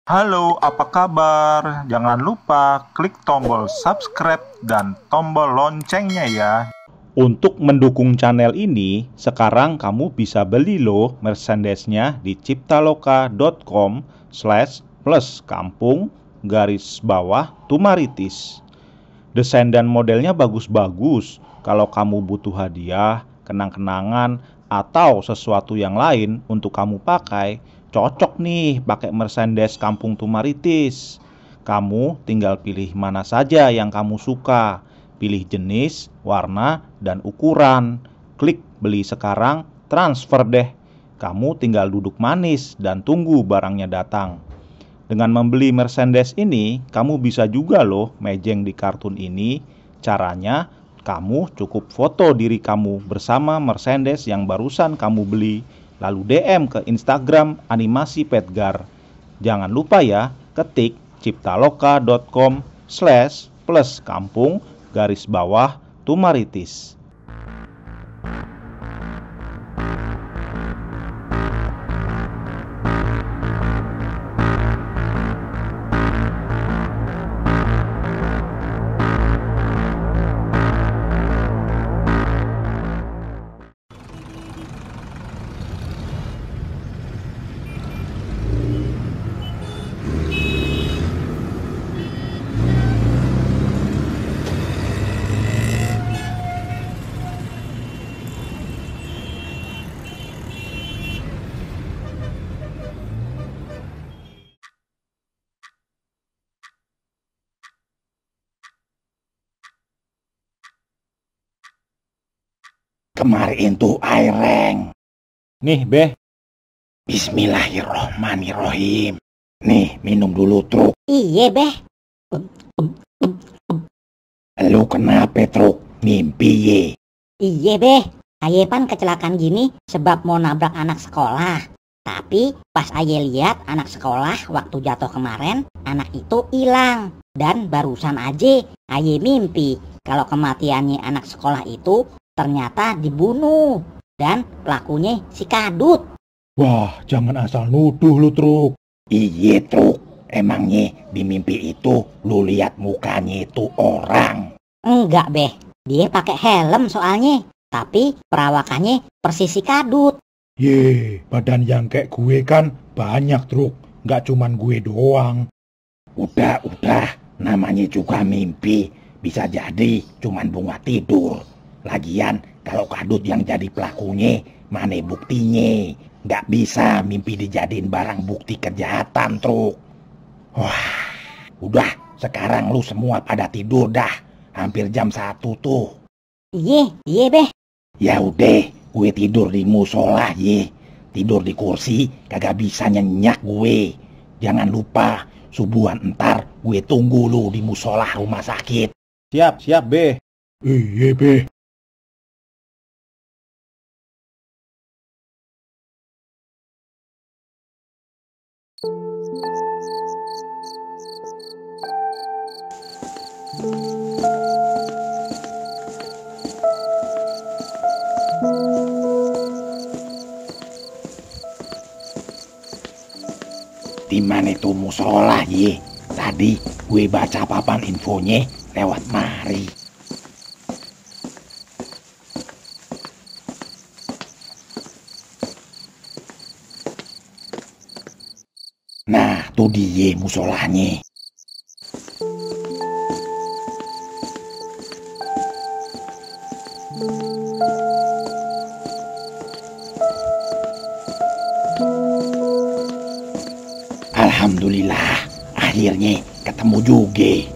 Halo, apa kabar? Jangan lupa klik tombol subscribe dan tombol loncengnya ya. Untuk mendukung channel ini, sekarang kamu bisa beli loh merchandise-nya di ciptaloka.com/plus kampung-tumaritis. Desain dan modelnya bagus-bagus. Kalau kamu butuh hadiah, kenang-kenangan, atau sesuatu yang lain untuk kamu pakai, cocok nih pakai merchandise Kampung Tumaritis. Kamu tinggal pilih mana saja yang kamu suka. Pilih jenis, warna, dan ukuran. Klik beli sekarang, transfer deh. Kamu tinggal duduk manis dan tunggu barangnya datang. Dengan membeli merchandise ini, kamu bisa juga loh mejeng di kartun ini. Caranya, kamu cukup foto diri kamu bersama merchandise yang barusan kamu beli, lalu DM ke Instagram Animasi Petgar. Jangan lupa ya, ketik ciptaloka.com/plus kampung-tumaritis. Kemarin tuh aireng. Nih, Beh. Bismillahirrohmanirrohim. Nih, minum dulu, Truk. Iya, Beh. Lu kenapa, Truk? Mimpi ye? Iya, Beh. Aye pan kecelakaan gini sebab mau nabrak anak sekolah. Tapi pas Aye lihat anak sekolah waktu jatuh kemarin, anak itu hilang. Dan barusan aja Aye mimpi kalau kematiannya anak sekolah itu ternyata dibunuh. Dan pelakunya si Kadut. Wah, jangan asal nuduh lu, Truk. Iya, Truk. Emangnya di mimpi itu lu lihat mukanya itu orang? Enggak, Beh. Dia pakai helm soalnya. Tapi perawakannya persis si Kadut. Ye, badan yang kayak gue kan banyak, Truk. Nggak cuman gue doang. Udah. Namanya juga mimpi. Bisa jadi cuman bunga tidur. Lagian kalau Kadut yang jadi pelakunya, mana buktinya? Nggak bisa mimpi dijadiin barang bukti kejahatan, Truk. Wah, udah sekarang lu semua pada tidur dah. Hampir jam 1 tuh. Iya, Beh. Ya udah, gue tidur di musola ye. Tidur di kursi kagak bisa nyenyak gue. Jangan lupa subuhan entar gue tunggu lu di musola rumah sakit. Siap, Beh. Iya, Beh. Di mana tuh musola ye? Tadi gue baca papan infonya lewat mari. Nah, tuh dia musolanya. Alhamdulillah, akhirnya ketemu juga.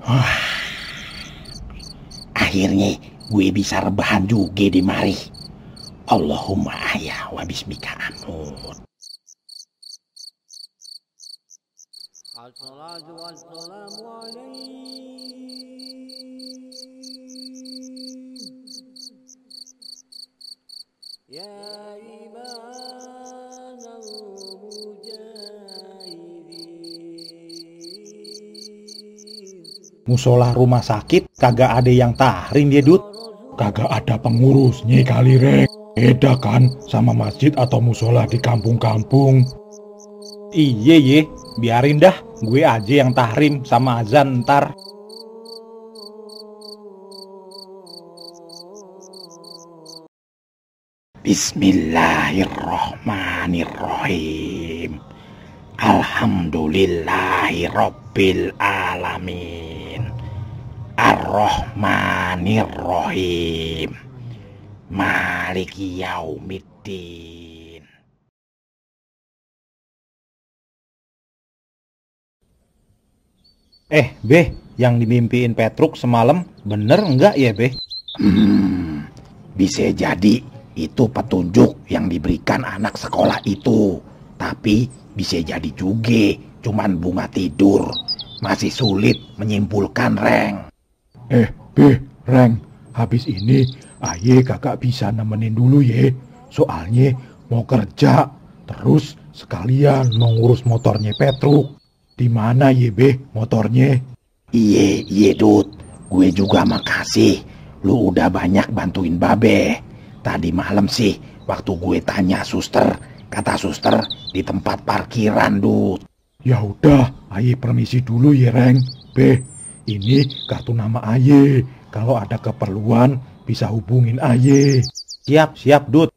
Wah, akhirnya gue bisa rebahan juga di mari. Allahumma ayah wa bismika amut. Assalatu wassalamu alaihi ya iman al-mujahidin Musola rumah sakit kagak ada yang tahrim ya, Dut? Kagak ada pengurusnya kali, Rek. Beda kan sama masjid atau musola di kampung-kampung. Iye ye, biarin dah, gue aja yang tahrim sama azan ntar. Bismillahirrahmanirrahim. Alhamdulillahirabbil alamin. Ar-Rahmanir-Rahim. Maliki yaumiddin. Beh, yang dimimpiin Petruk semalam bener enggak ya, Beh? Bisa jadi itu petunjuk yang diberikan anak sekolah itu. Tapi bisa jadi juga cuman bunga tidur. Masih sulit menyimpulkan, Reng. Beh, Reng, habis ini aye kakak bisa nemenin dulu ye. Soalnya mau kerja, terus sekalian mau ngurus motornya Petruk. Di mana ye, Beh, motornya? Iye, Dut. Gue juga makasih. Lu udah banyak bantuin Babe. Tadi malam sih, waktu gue tanya suster, kata suster di tempat parkiran, Dut. Ya udah, aye permisi dulu ye, Reng. Beh, ini kartu nama aye. Kalau ada keperluan, bisa hubungin aye. Siap, Dut.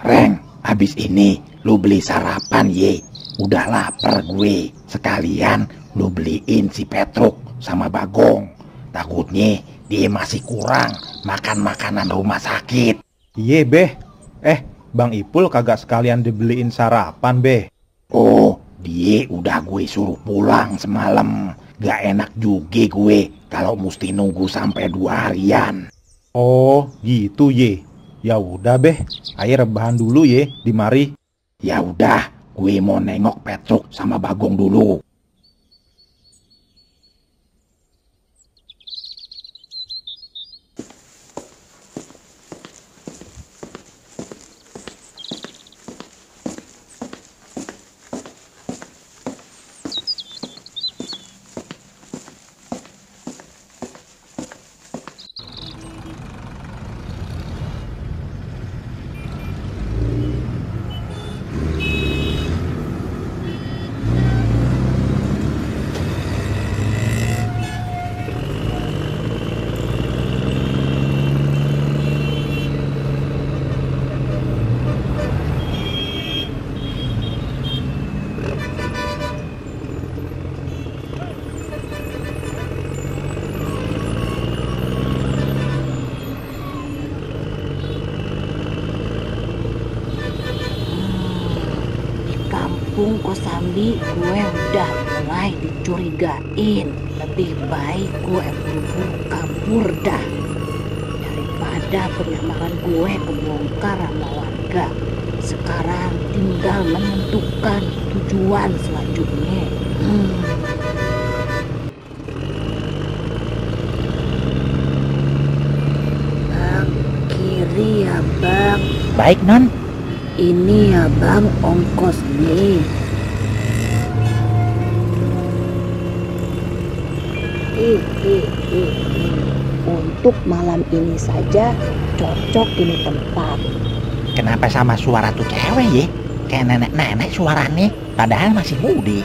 Reng, habis ini lu beli sarapan ye. Udah lapar gue. Sekalian lu beliin si Petruk sama Bagong. Takutnya dia masih kurang makan makanan rumah sakit. Iye, Beh. Bang Ipul kagak sekalian dibeliin sarapan, Beh. Oh, dia udah gue suruh pulang semalam. Gak enak juga gue kalau mesti nunggu sampai 2 harian. Oh, gitu ye. Ya udah, Beh. Ayo rebahan dulu ye di mari. Ya udah, gue mau nengok Petruk sama Bagong dulu. Kampung Kosambi gue udah mulai dicurigain. Lebih baik gue buru-buru kabur dah daripada penyamaran gue kebongkar sama warga. Sekarang tinggal menentukan tujuan selanjutnya. Bang, kiri ya bang. Baik, Non. Ini ya bang ongkos nih. Untuk malam ini saja cocok ini tempat. Kenapa sama suara tuh cewek ya? Kayak nenek-nenek suaranya, padahal masih muda.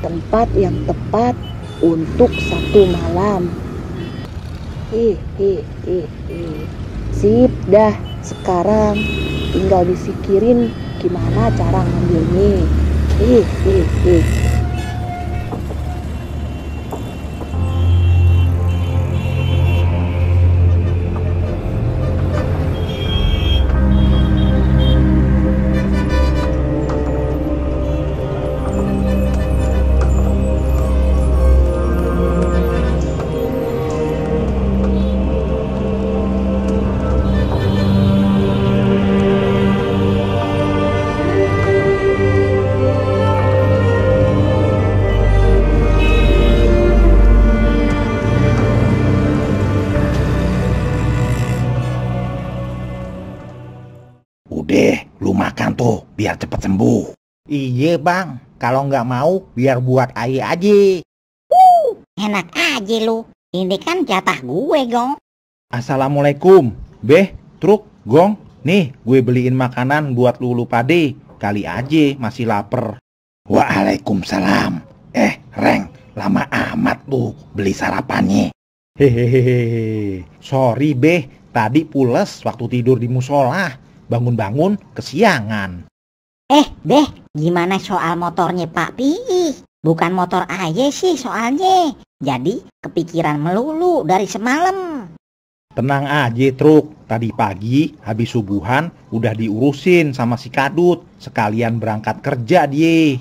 Tempat yang tepat untuk 1 malam. Sip dah, sekarang tinggal dipikirin gimana cara ngambilnya. biar cepet sembuh. Iya bang, kalau nggak mau biar buat aye aja. Enak aja lu. Ini kan jatah gue, Gong. Assalamualaikum. Beh, Truk, Gong. Nih, gue beliin makanan buat lu pade. Kali aja masih lapar. Waalaikumsalam. Reng, lama amat lu beli sarapannya. Hehehe. Sorry, Beh. Tadi pules waktu tidur di musola. Bangun-bangun kesiangan. Beh, gimana soal motornya Pak Pi? Bukan motor aja sih soalnya. Jadi kepikiran melulu dari semalam. Tenang aja, Truk. Tadi pagi habis subuhan udah diurusin sama si Kadut. Sekalian berangkat kerja dia.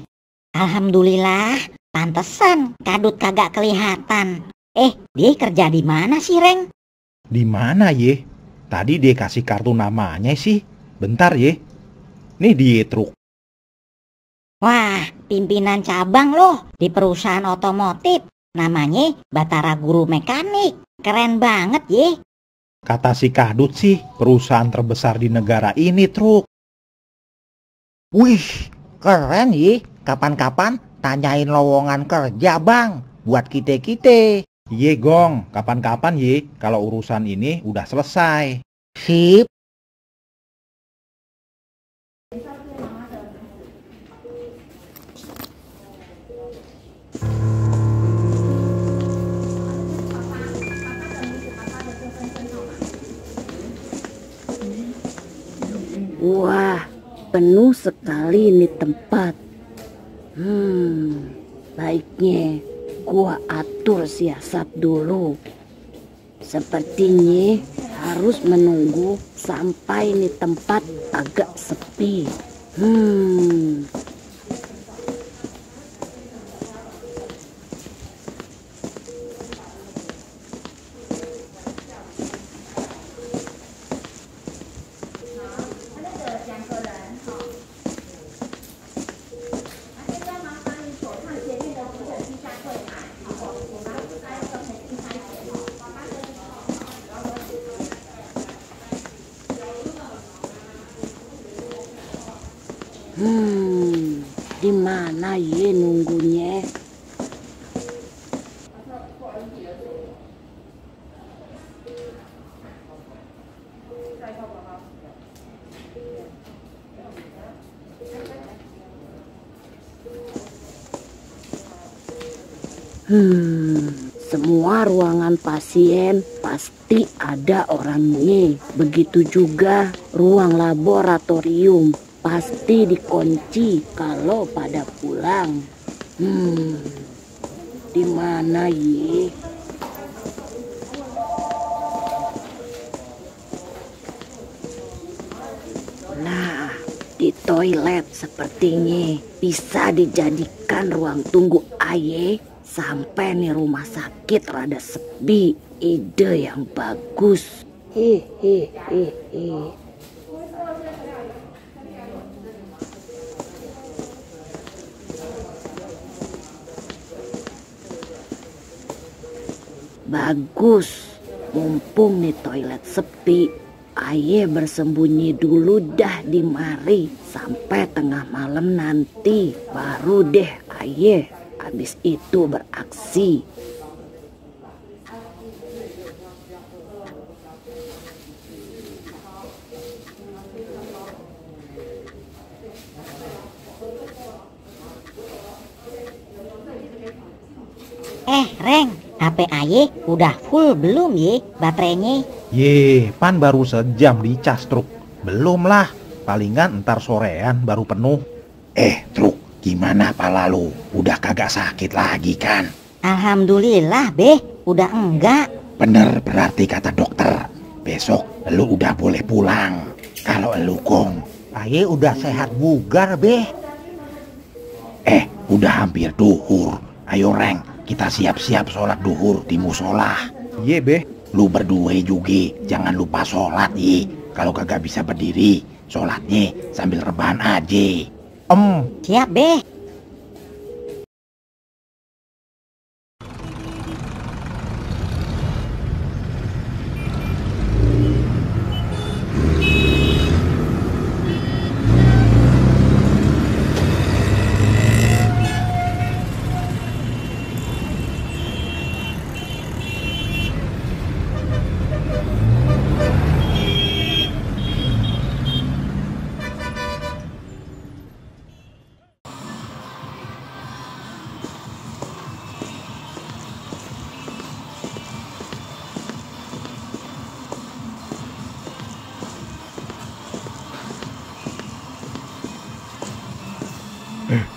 Alhamdulillah, pantesan Kadut kagak kelihatan. Dia kerja di mana sih, Reng? Di mana ye? Tadi dia kasih kartu namanya sih. Bentar ye. Nih dia, Truk. Wah, pimpinan cabang loh di perusahaan otomotif. Namanya Batara Guru Mekanik. Keren banget ye. Kata si Kadut sih perusahaan terbesar di negara ini, Truk. Wih, keren ye. Kapan-kapan tanyain lowongan kerja bang, buat kita-kita. Ye Gong, kapan-kapan ye kalau urusan ini udah selesai. Sip. Wah, penuh sekali ini tempat. Baiknya gua atur siasat dulu. Sepertinya harus menunggu sampai ini tempat agak sepi. Di mana ye nunggunya? Semua ruangan pasien pasti ada orangnya. Begitu juga ruang laboratorium. Pasti dikunci kalau pada pulang. Di mana ye? Nah, di toilet sepertinya bisa dijadikan ruang tunggu aye sampai nih rumah sakit rada sepi. Ide yang bagus. Bagus, mumpung nih toilet sepi, aye bersembunyi dulu dah di mari sampai tengah malam nanti, baru deh aye habis itu beraksi. Reng, HP aye udah full belum ye baterainya? Ye, pan baru sejam dicas, Truk. Belum lah, palingan ntar sorean baru penuh. Truk, gimana pala lu? Udah kagak sakit lagi kan? Alhamdulillah, Beh, udah enggak. Bener berarti kata dokter. Besok lu udah boleh pulang. Kalau lu Gong, Aye udah sehat bugar beh. udah hampir duhur. Ayo Reng, kita siap-siap sholat duhur di musola. Ye, Beh. Lu berdua juga jangan lupa sholat ye. Kalau kagak bisa berdiri, sholatnya sambil rebahan aja. Siap, Beh.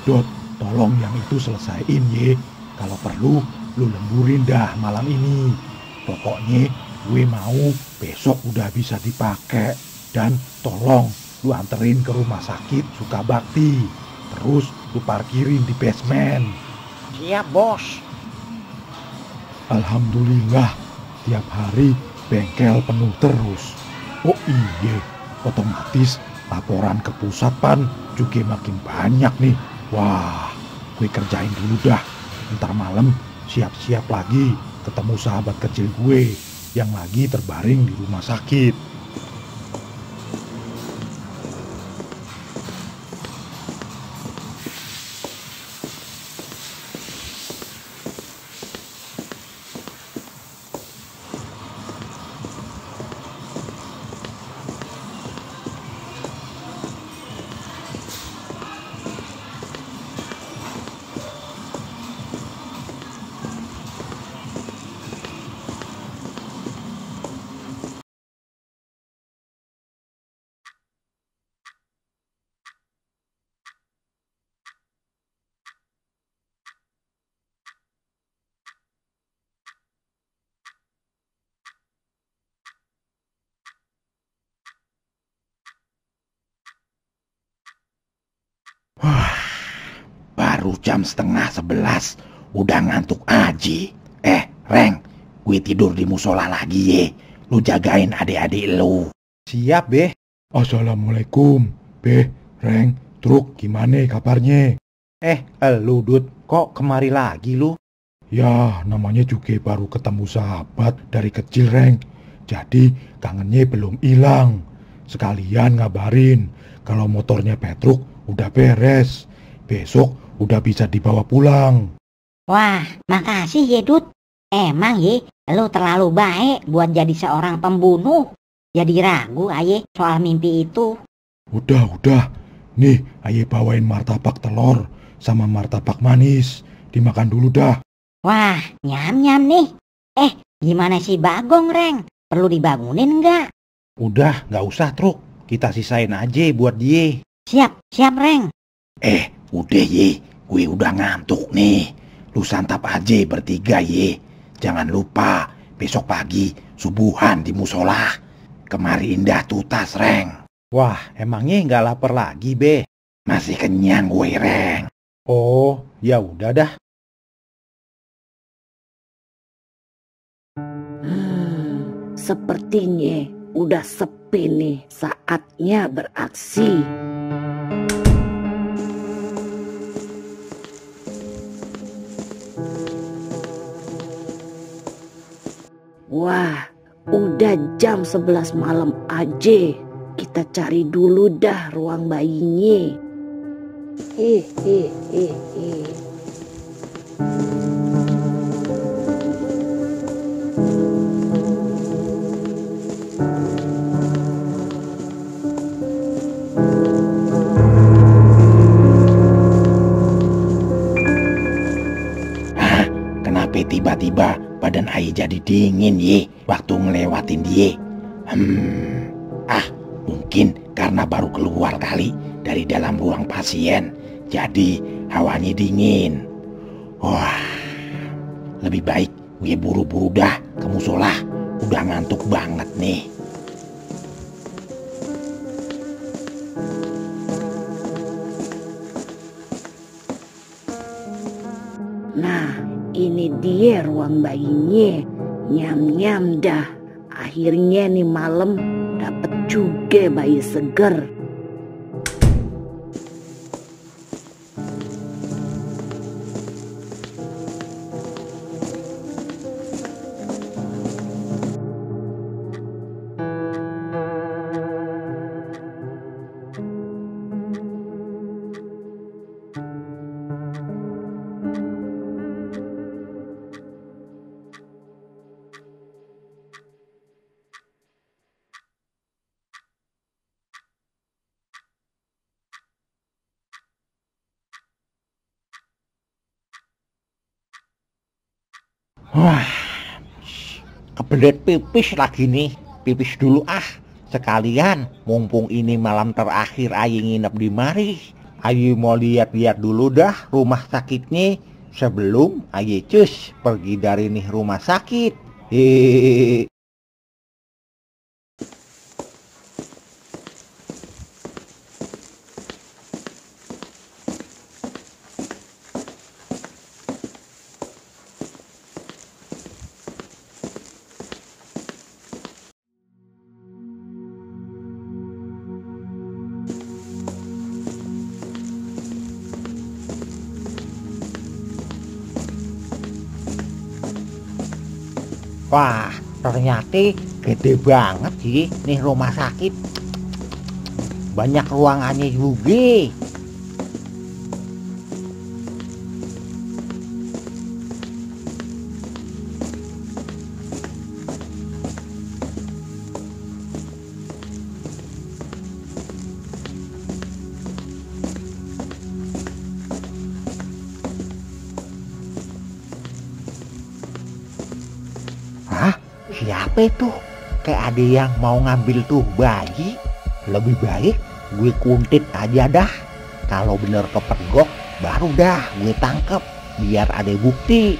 Dot, tolong yang itu selesaiin ye. Kalau perlu, lu lemburin dah malam ini. Pokoknya gue mau besok udah bisa dipakai. Dan tolong lu anterin ke rumah sakit Sukabakti. Terus lu parkirin di basement. Siap, Bos. Alhamdulillah, tiap hari bengkel penuh terus. Oh iya, otomatis laporan ke pusat pan juga makin banyak nih. Wah, gue kerjain dulu dah. Ntar malam siap-siap lagi ketemu sahabat kecil gue yang lagi terbaring di rumah sakit. Wah, baru jam 10:30, udah ngantuk aja. Reng, gue tidur di musola lagi ye. Lu jagain adik-adik lu. Siap, Beh. Assalamualaikum, Beh, Reng, Truk, gimana kabarnya? Lu Dut, kok kemari lagi lu? Ya, namanya juga baru ketemu sahabat dari kecil, Reng. Jadi kangennya belum hilang. Sekalian ngabarin kalau motornya Petruk udah beres. Besok udah bisa dibawa pulang. Wah, makasih ye Dut. Emang ye, lu terlalu baik buat jadi seorang pembunuh. Jadi ragu aye soal mimpi itu. Udah. Nih, aye bawain martabak telur sama martabak manis. Dimakan dulu dah. Wah, nyam-nyam nih. Gimana sih Bagong, Reng? Perlu dibangunin nggak? Udah, nggak usah, Truk. Kita sisain aja buat dia. Siap, Reng. Udah ye, gue udah ngantuk nih. Lu santap aja bertiga ye. Jangan lupa, besok pagi subuhan di musola. Kemari indah tutas, Reng. Wah, emangnya nggak lapar lagi, Be? Masih kenyang gue, Reng. Oh, ya udah dah. Sepertinya udah sepi nih, saatnya beraksi. Wah, udah jam 11 malam aja. Kita cari dulu dah ruang bayinya. Kenapa tiba-tiba badan Ai jadi dingin ye waktu ngelewatin dia? Mungkin karena baru keluar kali dari dalam ruang pasien, jadi hawanya dingin. Wah, lebih baik gue buru-buru dah ke musola. Udah ngantuk banget nih. Nah, ini dia ruang bayinya. Nyam-nyam dah. Akhirnya nih malam dapet juga bayi seger. Wah, kebelet pipis lagi nih. Pipis dulu ah. Sekalian, mumpung ini malam terakhir Ayi nginep di mari. Ayo mau lihat-lihat dulu dah rumah sakitnya sebelum ayo cus pergi dari nih rumah sakit. Hehehe. Wah, ternyata gede banget sih nih rumah sakit. Banyak ruangannya juga. Hah? Siapa itu? Kayak ada yang mau ngambil tuh bayi. Lebih baik gue kuntit aja dah. Kalau bener kepergok baru dah gue tangkep biar ada bukti.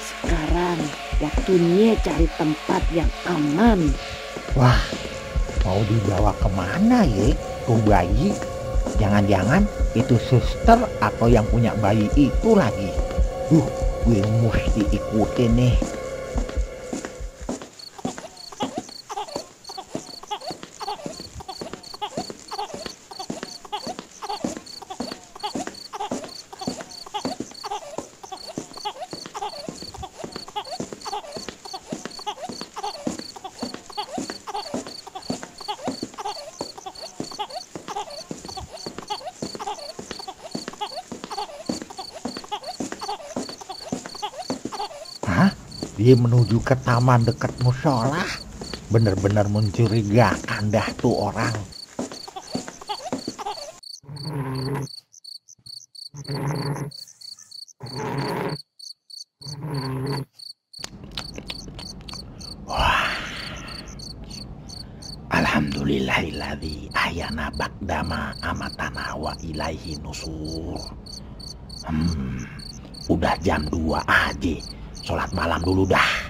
Sekarang waktunya cari tempat yang aman. Wah, mau dibawa kemana ya tuh bayi? Jangan-jangan itu suster atau yang punya bayi itu lagi. Gue mesti ikutin nih. Dia menuju ke taman dekat musola. Bener-bener mencurigakan dah tuh orang. Wah, alhamdulillahilladzi ahyana ba'dama amatana wa ilaihi nusur. Udah jam 2 aja. Sholat malam dulu dah.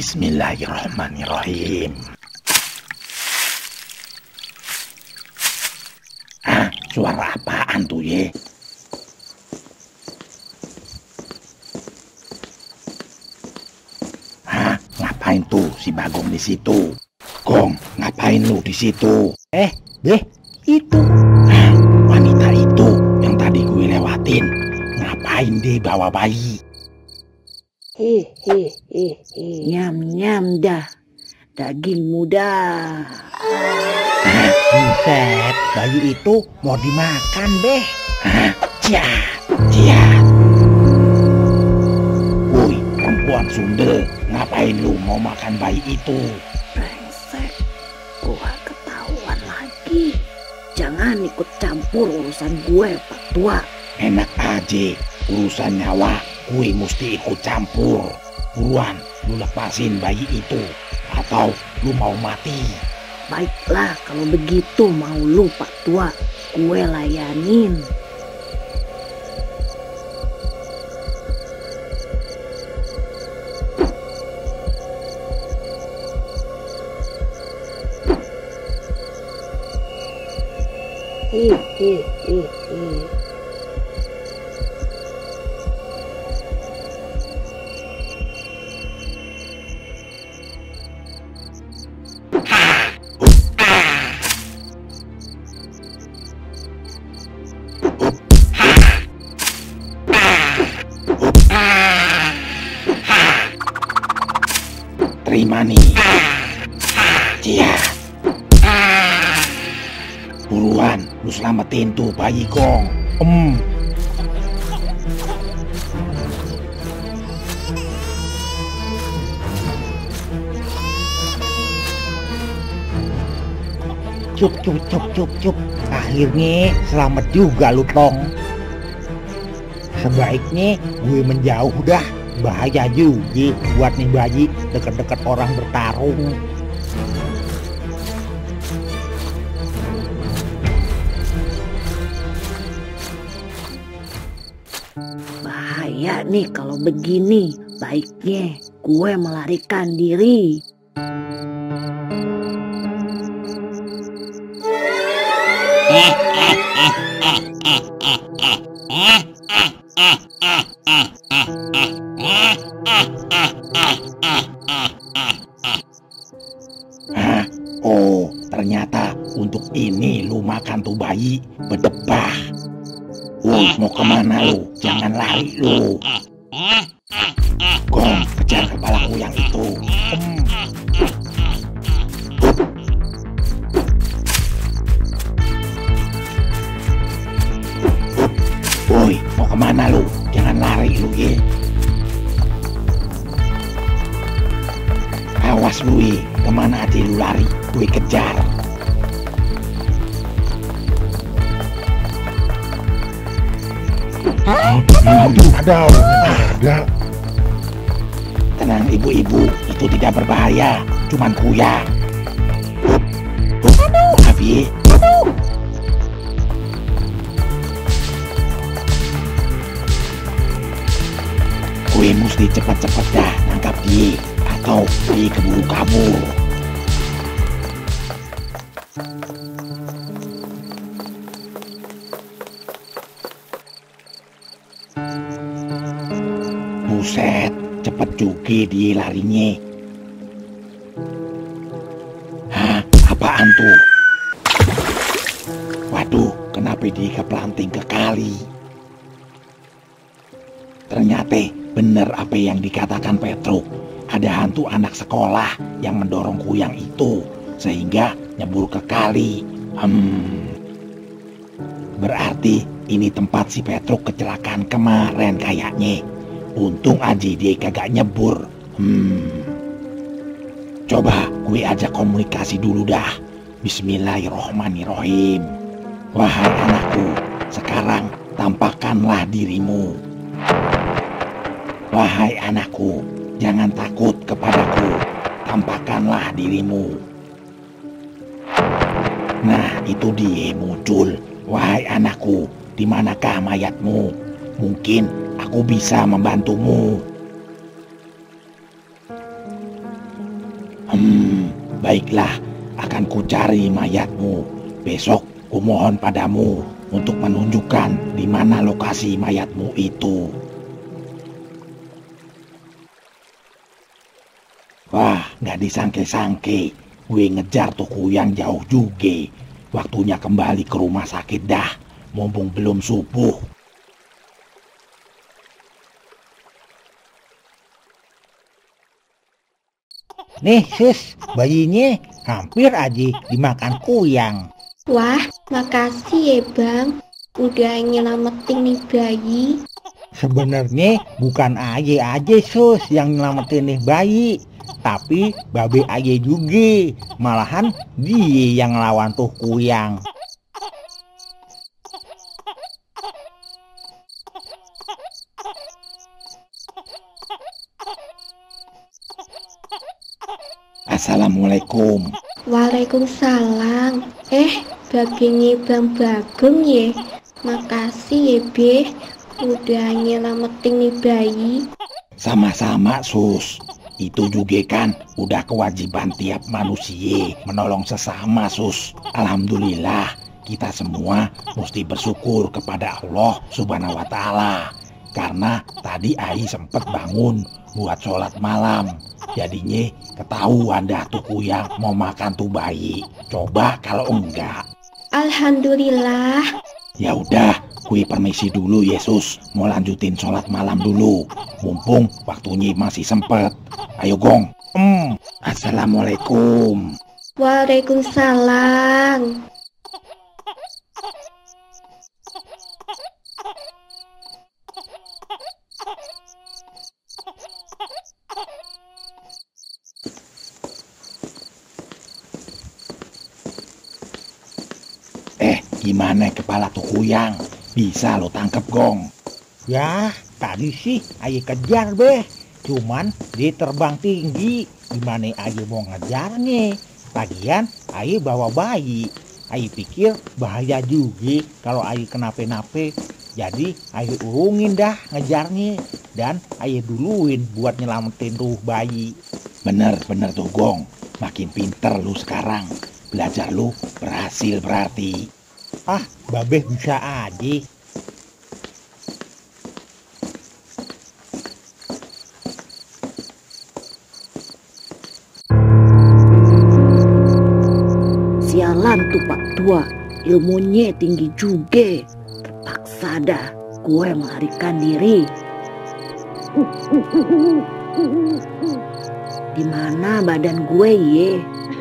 Bismillahirrahmanirrahim. Suara apaan tuh ye? Ngapain tuh si Bagong di situ? Gong, ngapain lu di situ? Itu. Wanita itu yang tadi gue lewatin. Ngapain dia bawa bayi? Nyam-nyam dah. Daging muda. Buset, bayi itu mau dimakan beh. Ciat. Woi, perempuan Sunda, ngapain lu mau makan bayi itu? Brengsek. Gua ketahuan lagi. Jangan ikut campur urusan gue, Pak Tua. Enak aja, urusan nyawa gue mesti ikut campur. Buruan, lu lepasin bayi itu. Atau lu mau mati. Baiklah, kalau begitu mau lu, Pak Tua. Gue layanin. terima nih. Cia. Buruan, lu selamatin tuh bayi Gong. Cup. Akhirnya selamat juga lu, Tong. Sebaiknya gue menjauh dah. Bahaya juga buat nih bayi dekat-dekat orang bertarung. Bahaya nih kalau begini. Baiknya gue melarikan diri. Hah? Oh, ternyata untuk ini lu makan tuh bayi berdebah. Mau kemana lu? Jangan lari lu. Gong, kejar kepala yang itu. Woi, mau kemana lu? Jangan lari lu ye. Awas lu ye, kemana aja lu lari, gue kejar. Ada. Tenang ibu-ibu, itu tidak berbahaya, cuman kuyang. Maaf ye. Gue mesti cepat-cepat dah nangkap dia, atau dia keburu kabur. Buset, cepet juga dia larinya. Hah, apaan tuh? Waduh, kenapa dia keplanting ke kali? Ternyata bener apa yang dikatakan Petruk. Ada hantu anak sekolah yang mendorong kuyang itu sehingga nyebur ke kali. Berarti ini tempat si Petruk kecelakaan kemarin kayaknya. Untung aja dia kagak nyebur. Coba gue ajak komunikasi dulu dah. Bismillahirrohmanirrohim. Wahai anakku, sekarang tampakkanlah dirimu. Wahai anakku, jangan takut kepadaku, tampakkanlah dirimu. Nah, itu dia muncul. Wahai anakku, di manakah mayatmu? Mungkin aku bisa membantumu. Baiklah, akan ku cari mayatmu. Besok ku mohon padamu untuk menunjukkan di mana lokasi mayatmu itu. Wah, nggak disangke-sangke, gue ngejar tuh kuyang jauh juga. Waktunya kembali ke rumah sakit dah, mumpung belum subuh. Nih sis, bayinya hampir aja dimakan kuyang. Wah, makasih ya bang, udah nyelamatin nih bayi. Sebenarnya bukan aja sus yang nyelamatin nih bayi, tapi babe aja juga. Malahan dia yang lawan tuh kuyang. Assalamualaikum. Waalaikumsalam. Babenya Bang Bagong ya. Makasih ya be, udah nyelamatin nih bayi. Sama-sama sus. Itu juga kan udah kewajiban tiap manusia menolong sesama sus. Alhamdulillah kita semua mesti bersyukur kepada Allah Subhanahu wa Ta'ala. Karena tadi Ai sempet bangun buat sholat malam. Jadinya ketahuan dah tuh kuyang mau makan tuh bayi. Coba kalau enggak. Alhamdulillah. Ya udah, gue permisi dulu Yesus. Mau lanjutin sholat malam dulu. Mumpung waktunya masih sempet. Ayo Gong, Assalamualaikum. Waalaikumsalam. Gimana kepala tuh kuyang? Bisa lo tangkep, Gong? Ya, tadi sih aye kejar beh. Cuman dia terbang tinggi. Gimana aye mau ngejarnya? Lagian aye bawa bayi. Aye pikir bahaya juga kalau aye kenape-nape. Jadi aye urungin dah ngejarnya. Dan aye duluin buat nyelamatin ruh bayi. Bener tuh, Gong. Makin pinter lu sekarang. Belajar lu berhasil berarti. Ah, babeh bisa aja. Sialan tuh Pak Tua, ilmunya tinggi juga. Terpaksa dah gue melarikan diri. Di mana badan gue ye?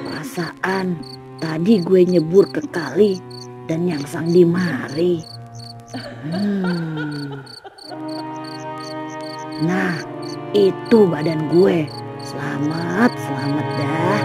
Perasaan tadi gue nyebur ke kali dan nyangsang di mari. Nah, itu badan gue. Selamat dah.